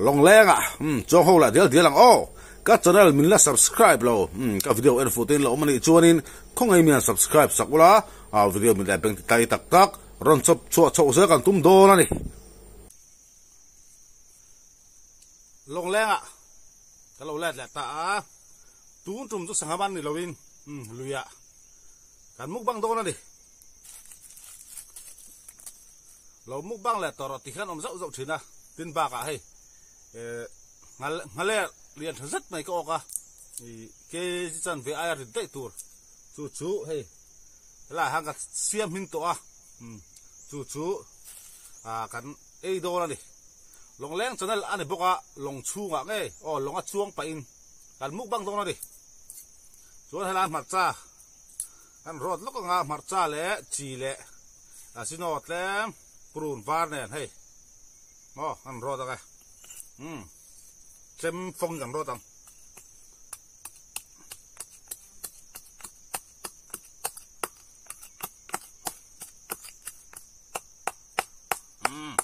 Lawngleng ah umm chuang ho lah dial dial ang aw. Ka channel min la subscribe lo umm ka video en fuh te in la awm anih chuanin khawngaih mian subscribe sak ula ah video min leh beng ti tai tak tak rawn chawp chhuah chhoh zel kan tum dawn a ni. Lawngleng ah ka lo let leh ta a tun tum chu sangha ban ni loin umm lui ah kan mukbang dawn a ni. Lo mukbang leh tawh rawh ti hian awm zauh zauh thin a, tin bakah hei eh nghaler lian tha zet mai ka awk a, ih kg chanve aia rit daih tur chu chu hei helaiah hian ka siam hmin tawh a, umm chu chu ah kan ei dawn a ni. Lawngleng channel a ni bawk a, lawng chhungah ngei aw lawnga chuang pahin kan mukbang dawn a ni. Chuan helai hmarcha. Kan rawt lawk anga hmarcha leh chi leh a sino tlem purun var nen hei maw kan rawt ang e umm chem fawng in kan rawt ang. Umm.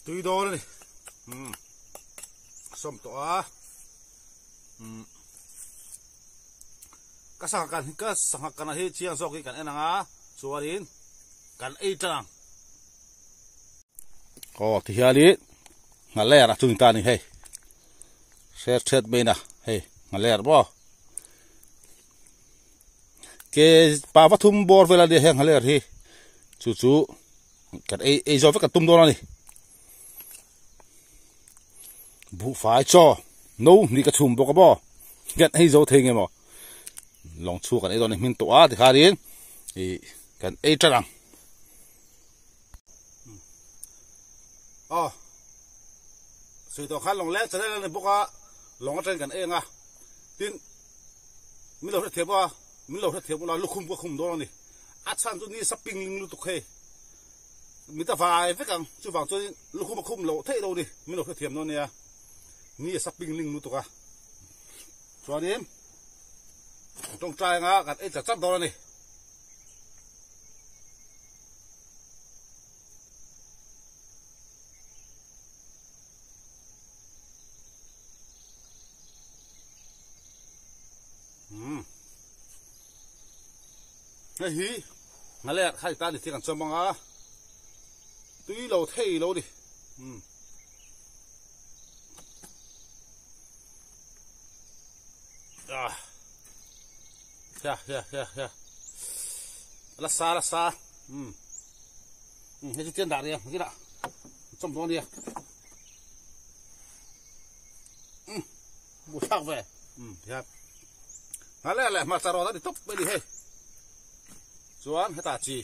Tui dawn a ni umm sawm tawh a umm ka sangha kan ka sangha kana hi chiang zawk hi kan en ang a chuanin kan ei tan ang. Aw ti hianin nghaler a chung ta a ni hei hret hret mai na hei nghaler maw ke pa pathum bawr vel a nia heng nghaler hi chu chu. Kan ei ei zawh vek kan tum dawn a ni. Buhfai chaw no hnih ka chhum bawk a maw kan ei zo thei nge maw lawng chhuak kan ei dawn a ni hmin tawh a tikhanin ih kan ei tan ang. Aw sawi tawh khan lawng leng channel a ni bawk a lawng atangin kan ei ang a tin min lo hrethiam a min lo hrethiam ula lukhum ka khum dawn a ni. A chhan chu nisa ping ling lutuk hei mit a vai vek ang chuvang chuan lukhum a khum loh theih lo ni min lo hrethiam dawn nia ni a sa ping ling lutuk a chuanin tawngtai anga kan ei chat chat dawn a ni. Umm. Hei hi nghalek khai ta ni thing an chawm ang a, tui lo thei lo ni. Umm. Ah. Ya ya ya ya. La sa la sa. Umm. Umm hei chu chian dah nia, zinah chawm dawn nia. Umm. Bu thlak ve. Umm tihian nghalek leh hmarcha rawt a ni tawp mai a ni hei. Chuan hetah chi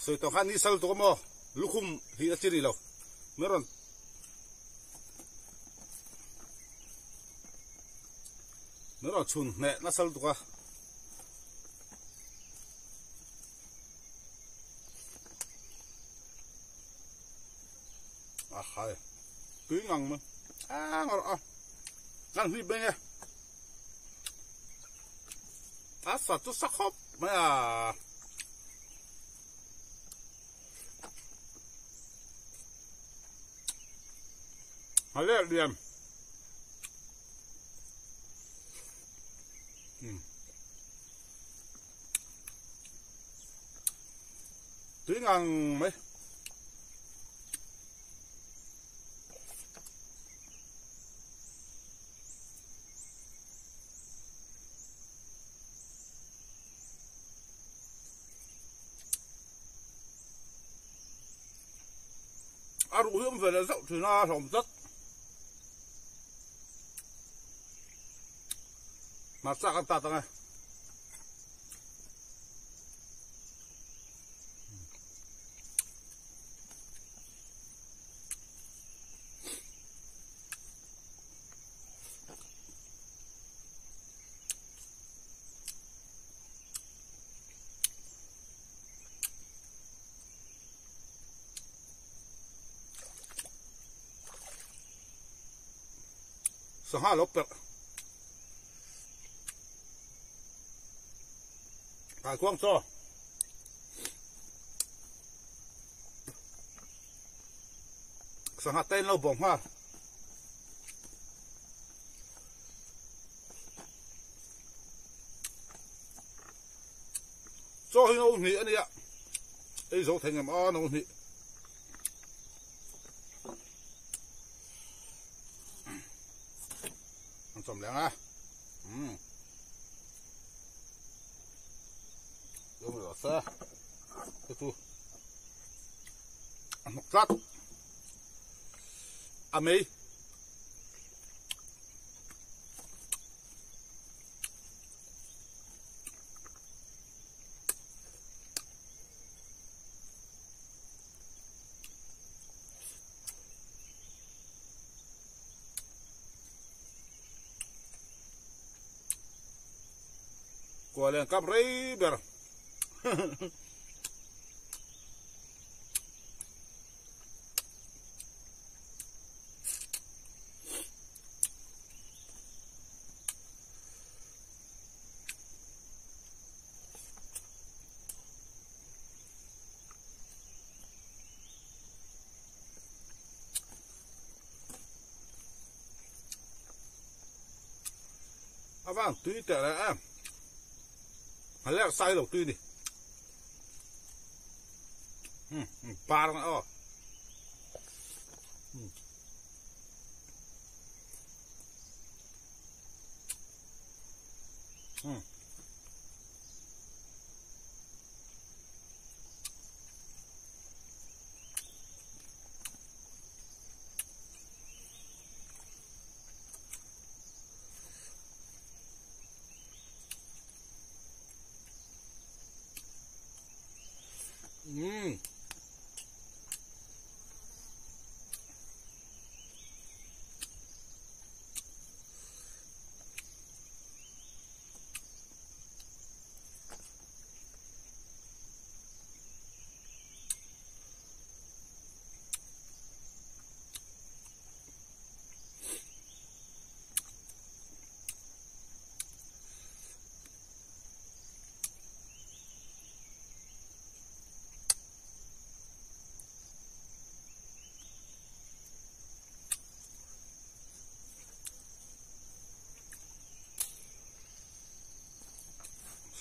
sawi tawh khan ni sal tuk a maw lukhum hih na chi ni lo min rawn min rawn chhun hneh nasa lutuk a. A khai tui ngang mai a ngawrh a kan hlip mai nge a sa chu sa khawp mai a a leh lian tui ngang mai. A ruh hi awm ve leh zauh thin a hlawm tlat. Hmarcha kan tat ang e. Sangha lo perh. Kaikuang chaw. Sangha tain lo bawng nghal. Chaw hi no hnih a nia. Ei zo thei ngem a no hnih. An chawm leng a. Um. Đúng rồi xe. Cái chu. Một tlat. A mei. Kuala kap rei ber. A vang tui teh leh em. A lerh sai lo tui ni. Um par ang aw. Um. Um.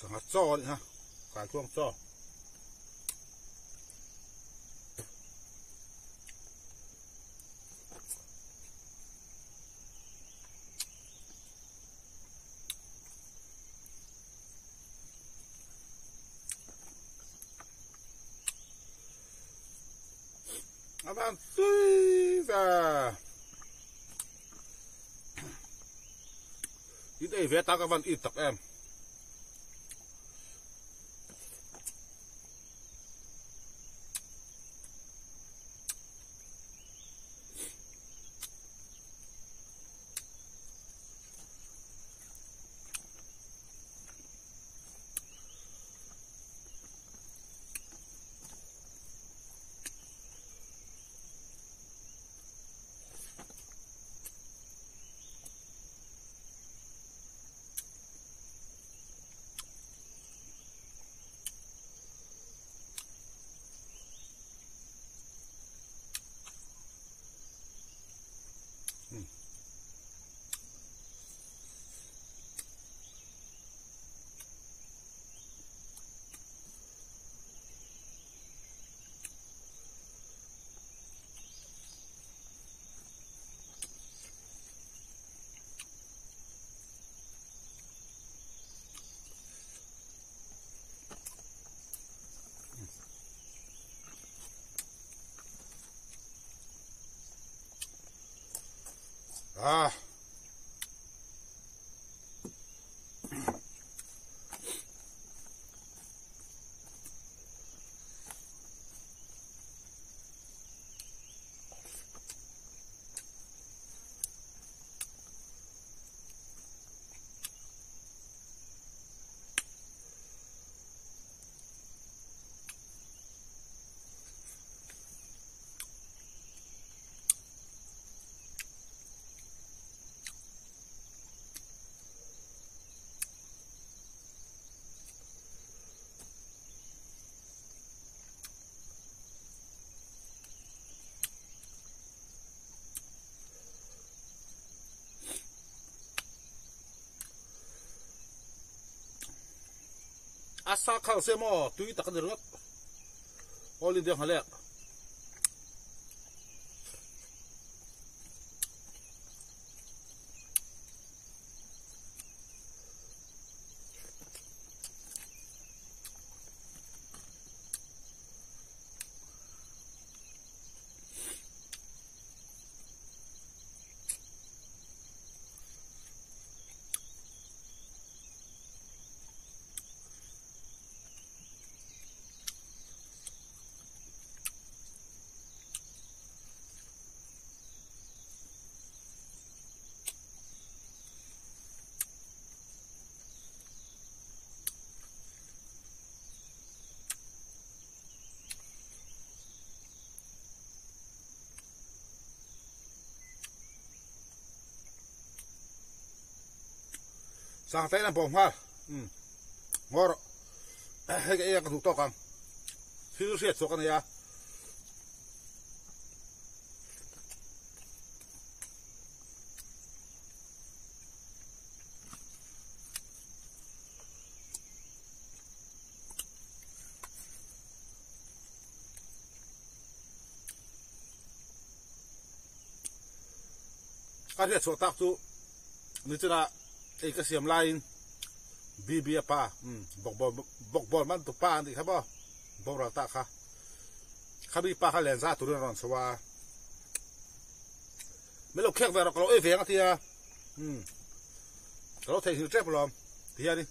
Sangha chaw a nih ha, kaikuang chaw. A van tui ve. In ei ve tak a van it tak em. Ah. A sa khal se maw tui tak a ni ringawt. All India nghalek. Sang te in bawm nghal um ngaw rawh hei ka ei a ka duh tawk ang thil hriat chhuak a nia. Ka hriat chhuah tak chu nichina ei ka siam laiin BB a pa bawkbawn man tu pa an tih kha maw boral ta kha khami pa kha len za turin a rawn chho a min lo khek ve rawh ka lo ei ve ang a tia ka lo theihnghilh tep alawm tihianin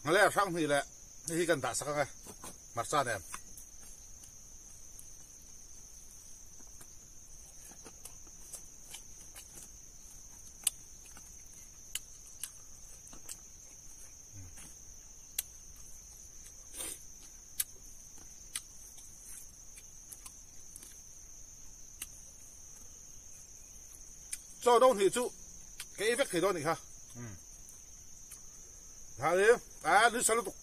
nghalel hrang hnih leh hei hi kan dah sak ang e hmarcha nen. Chaw no hnih chu ka ei vek thei dawn a nih kha. A nui sa lutuk.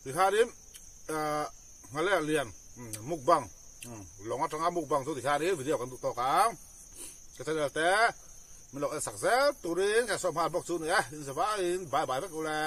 Tikhanin nghalek lian mukbang lawng atanga mukbang chu tikhanin video kan duh tawk ang ka channel te min lo en sak zel turin ka sawm nghal bawk chu nia in zavaiin bye bye vek ule.